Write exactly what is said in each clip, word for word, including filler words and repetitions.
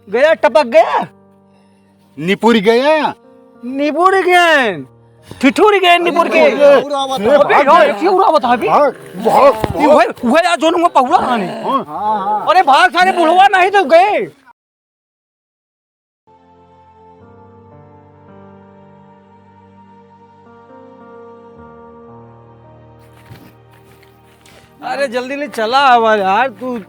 गया, टपक गया। निपुर गया। निपुर गया। ठिठुर गया निपुर के। अरे, अरे, अबे, भाग, यार, भाग। एक ही उड़ा बता अभी। भाग, भाग, भाग। ये वही, वही आज जोन हुआ पहुड़ा खाने। हाँ। अरे, भाग सारे बुढ़वा नहीं तो गए। अरे जल्दी ले चला आवा यार तू।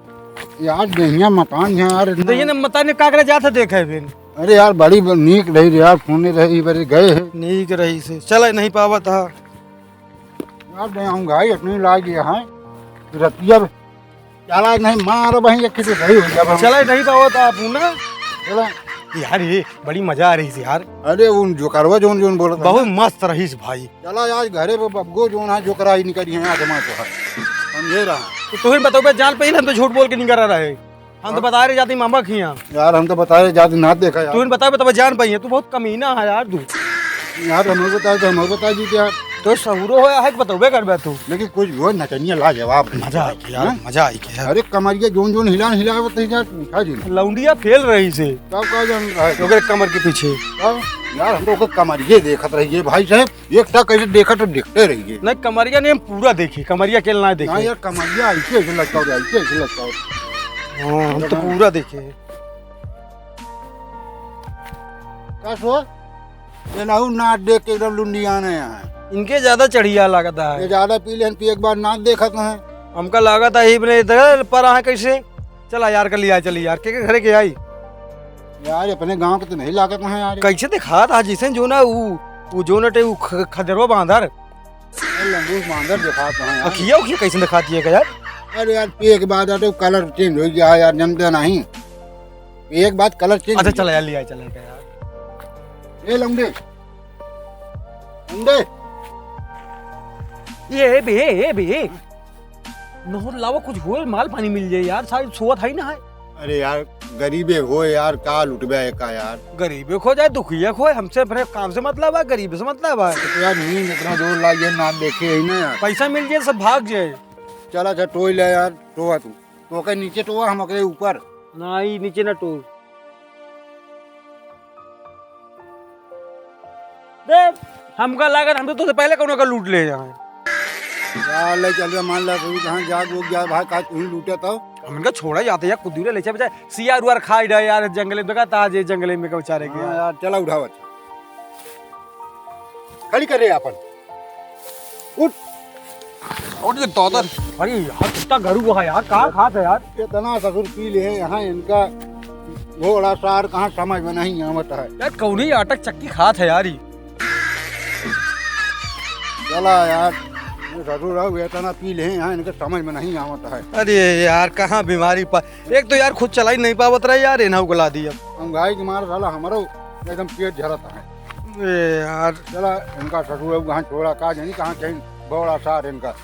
यार देहिया मकान है यार, इतना तो ये ना मता ने का करे जात है देखे फिर। अरे यार बड़ी ब-, नीक रही रे यार, खूने रही, बड़े गए है। नीक रही से चला नहीं पावा था। यार दे हम भाई अपनी लाग गया है। रतिया चला नहीं मार भाई, एक तो सही हो गया भाई। चला नहीं पावा था आप ना। चला। यार ये बड़ी मजा आ रही थी यार। अरे उन जोकरवा जोन जोन बोलत है बहुत ना। मस्त रहीस भाई। चला आज घरे पे बग्गो जोन है जोकरा ही निकली है आत्मा तो है। समझे रहा। तो तू ही बताओ बे जान पे ही हम तो झूठ बोल के निकल रहा है। हम तो हाँ। बता रहे जाती मामा खिया। यार हम तो बता रहे जाती ना देखा यार। तू ही बताओ बे तब जान पाई है, तू बहुत कमीना है यार तू। यार हम बता तो हम बता दी यार। तो सहुरो होया है कि बतौबे करबे तू। लेकिन कुछ भी हो नचनिया लाजवाब है। मजा आई के यार, हाँ? मजा आई के यार। अरे कमरिया जोन जोन हिला हिलावत है यार, पूछा जी। लौंडिया फेल रही से। तब का जान रहा है? ओकरे कमर के पीछे। तब यार हम तो ओकर कमरिये देखत रहिए भाई साहब, एक टक ऐसे देखत तो देखते रहिए। नहीं कमरिया नहीं हम पूरा देखे, कमरिया के ना देखे। हाँ यार कमरिया ऐसे ऐसे लटकाओ रे, ऐसे ऐसे लटकाओ। हाँ हम तो पूरा देखे। का सो? ये नाहू नाच देख के एकदम लुंडियाने हैं। इनके ज्यादा चढ़िया लगता है। ये ज्यादा पी लेन, पिए के बाद नाच देखत हैं। हमका लागत है इबने इधर पर आए कैसे? चला यार, कर लिया, चली यार, के, के घरे के आई? यार, अपने गांव के तो नहीं लागत हैं यार। कैसे दिखात है जैसे जो ना ऊ, ऊ जो नटे ऊ ख-, खदेरवा बांधर। अरे लंबूस बांधर दिखात हैं यार। अखिया उखिया कैसे दिखाती है का यार? अरे यार, पिए के बाद आते colour change हो गया है यार, जमते नहीं। पिए के बाद colour change अच्छा, हो चला गया। यार, लिया, चला का यार। ए लौंडे, लौंडे। ये, ए बे, ए बे। नहर लावा कुछ होए, माल पानी मिल जाए यार, सारी सोवत है ना है। अरे यार, गरीबे हो यार, का लुटबे का यार? गरीबे खो जाए, दुखिया खो, हमसे अपने काम से मतलब है, गरीब से मतलब है। तो यार, नींद इतना जोर लाग गया, ना देखे ही ना यार। पैसा मिल जाए, सब भाग जाए। चला, अच्छा, टोई ले यार, टोवा तू। तो ओके नीचे टोवा, हम ओके ऊपर। ना, ई नीचे ना टोई। देख, हमका लागत हम तो तुझसे पहले कौनो का लूट ले जाए। यार, ले चल रे, मान ला, तू कहाँ जाग उग जाए भाई, का तू ही लूटे तो? हम इनका छोड़ा जाते यार, कुछ दूर ले चल बचाए। सियार उआर खाई रहे यार, जंगले में देखा ताजे जंगले में का बेचारे के हाँ यार। यार, चला उठावत। खड़ी कर रे अपन। उठ। उठ के तोतर। अरे यार, कितना गरू है यार, कहाँ खात है यार? इतना ससुर पी ले हैं यहाँ, इनका घोड़ा सार कहाँ समझ में नहीं आवत है। यार, कौनी आटक चक्की खात है यार, ई? चला यार, ये ससुर अब इतना पी ले हैं यहाँ, इनके समझ में नहीं आवत है। अरे यार, कहाँ बीमारी पा, एक तो यार खुद चला ही नहीं पावत रहे यार, एनहू को ला दी अब। महंगाई के मारे साला हमारो एकदम पेट झरत है। ए यार। चला, इनका ससुर अब कहाँ छोड़ा, का जानी कहाँ कहीं बौड़ा सार इनका।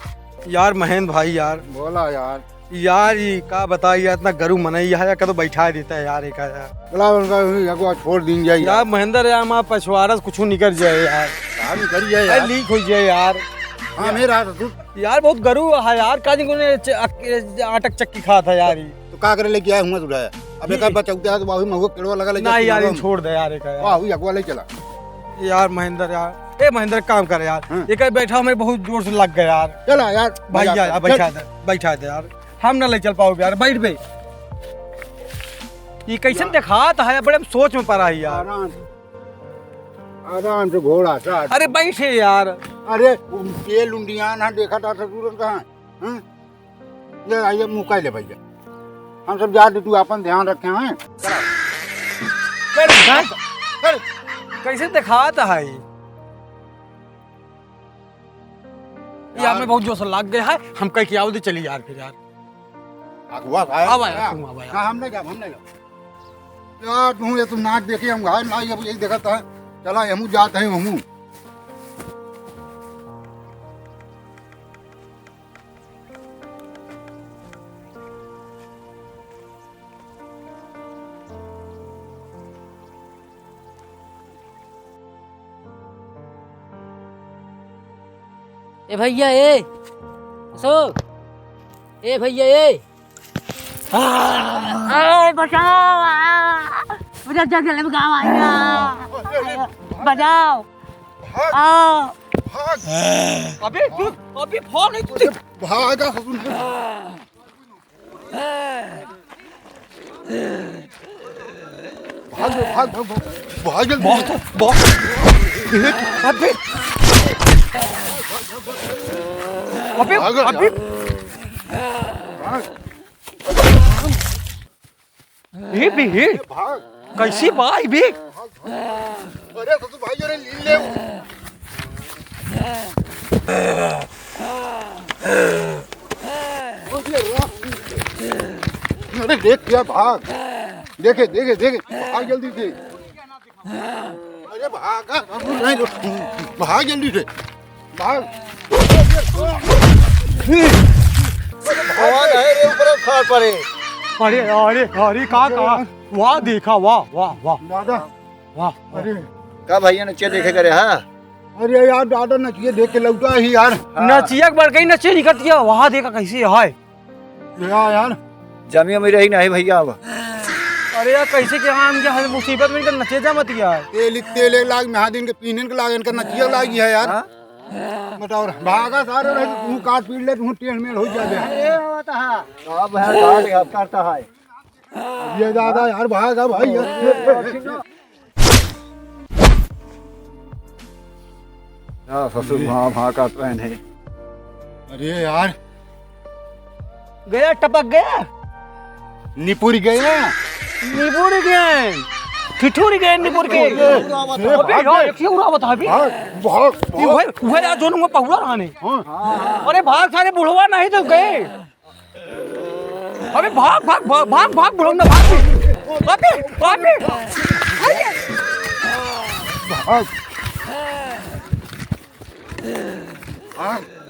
यार महेंद्र भाई यार। बोला यार। यार, ई का बताई यार, इतना गरू मनई है, या कदो बैठा देता है यार, एक यार। चला, उनका भी अगुआ छोड़ दीन जाए यार, यार। महेंद्र यार, हमारा पछवाड़ा से कुछ निकल जाए यार। कहाँ निकल जाए अरे, यार? लीक हो जाए यार। हाँ, मेरा ससुर। यार, बहुत गरू है यार, का जी कोने च-, अक-, आटक चक्की खात है यार, ई। तो का करे लेके आए हुआ तुझे? अब एक चीज। बचाऊ क्या तो बाबू महुआ केड़वा लगा लेके नहीं यार, आए ये हम। छोड़ दे यार, एक यार। वाह, हुई अगुआ ले चला। यार महेंद्र यार, ए महेंद्र, काम कर यार। हाँ। एक बैठा हमें बहुत जोर से लग गया यार। चला यार, भैया, मजाक कर। यार, बैठा चल। दे, बैठा दे यार। हम ना ले चल पाओगे यार, बैठ बे। ये कैसन यार। दिखात है, बड़े हम सोच में पड़ा है यार। आराम से, आराम से घोड़ा सा। अरे बैठे यार। अरे, ये लुंडियान है, देखा था ससुरन कहाँ? हाँ? ले, आइए, मुँह काहे ले भैया। हम सब जात, तू आपन ध्यान रखे हैं। कर, कर। कैसे दिखात है? ये यार। हमें बहुत जोर से लग गया है, हम कह के आओ दे, चली यार फिर यार। अगुआ साहब। आवा यार, हाँ। तू आवा यार। हाँ, हम नहीं जाब, हम नहीं जाब। यार, तू ये तू नाच देखी, हम घायल ना, अब यही देखत है। चला, हमू जात है, हमू। ए भैया, ए, अशोक, ए भैया, ए। आ, बचाओ, आ। जल्दी, जल्दी, जल्दी गाँव आइया। बजाओ। भाग। आओ। भाग। अबे, तू, अबे, फोन नहीं, तू देख। भागा, ससुर। भाग, भाग, भाग, भाग, भाग जल्दी। बहुत, बहुत। अबे। अबे, भाग, अबे। भाग। ए बे, ए। भाग। कैसी बा ई बे? अरे ससुर भाई, अरे लीन ले। अरे देख क्या भाग। देखे, देखे, देखे, भाग जल्दी से। अरे भाग, भाग जल्दी से। भाग। कौन है रे ऊपर खाड़ पड़े? अरे, अरे, अरे, का, का? वाह, देखा, वाह, वाह, वाह। दादा। वाह। अरे। का भैया नचिया देखे करे, हाँ? अरे यार, दादा नचिया देख के लौटा ही यार। हाँ। नचिया के बड़कई नचिया निकलत गया, वहाँ देखा कैसे है। या यार। जमी अमी रही नहीं भैया अब। अरे यार, कैसे के हम के हर मुसीबत में इनका नचिया जमत गया है। तेल, तेल एक लाख महादिन के पीने के लाग, इनका नचिया लागी है यार। हाँ? बताओ रे, भागा सारे रहे, तू काट पीट ले, तू टेढ़ मेढ़ हो जा बे। अरे बाबा, तो हाँ। अब है, भाग, अब करता है। ये दादा यार, भागा भाई, यार। हाँ, ससुर, भाग, भाग, काट रहे हैं। अरे यार। गया, टपक गया। निपुर गया। निपुर गया। ठिठुर गया, निपुर के। अरे, अबे, भाग यार, बे। एक ही उड़ावत है अभी। भाग, भाग, ये भाग। वही, वही यार, जोन में पहुड़ा रहने। हाँ। अरे, भाग, सारे बुढ़वा नहीं तो गए। अबे भाग, भाग, भाग, भाग, भाग, बुढ़ऊ ना, भाग। अबे, अबे। अरे। भाग। भाग।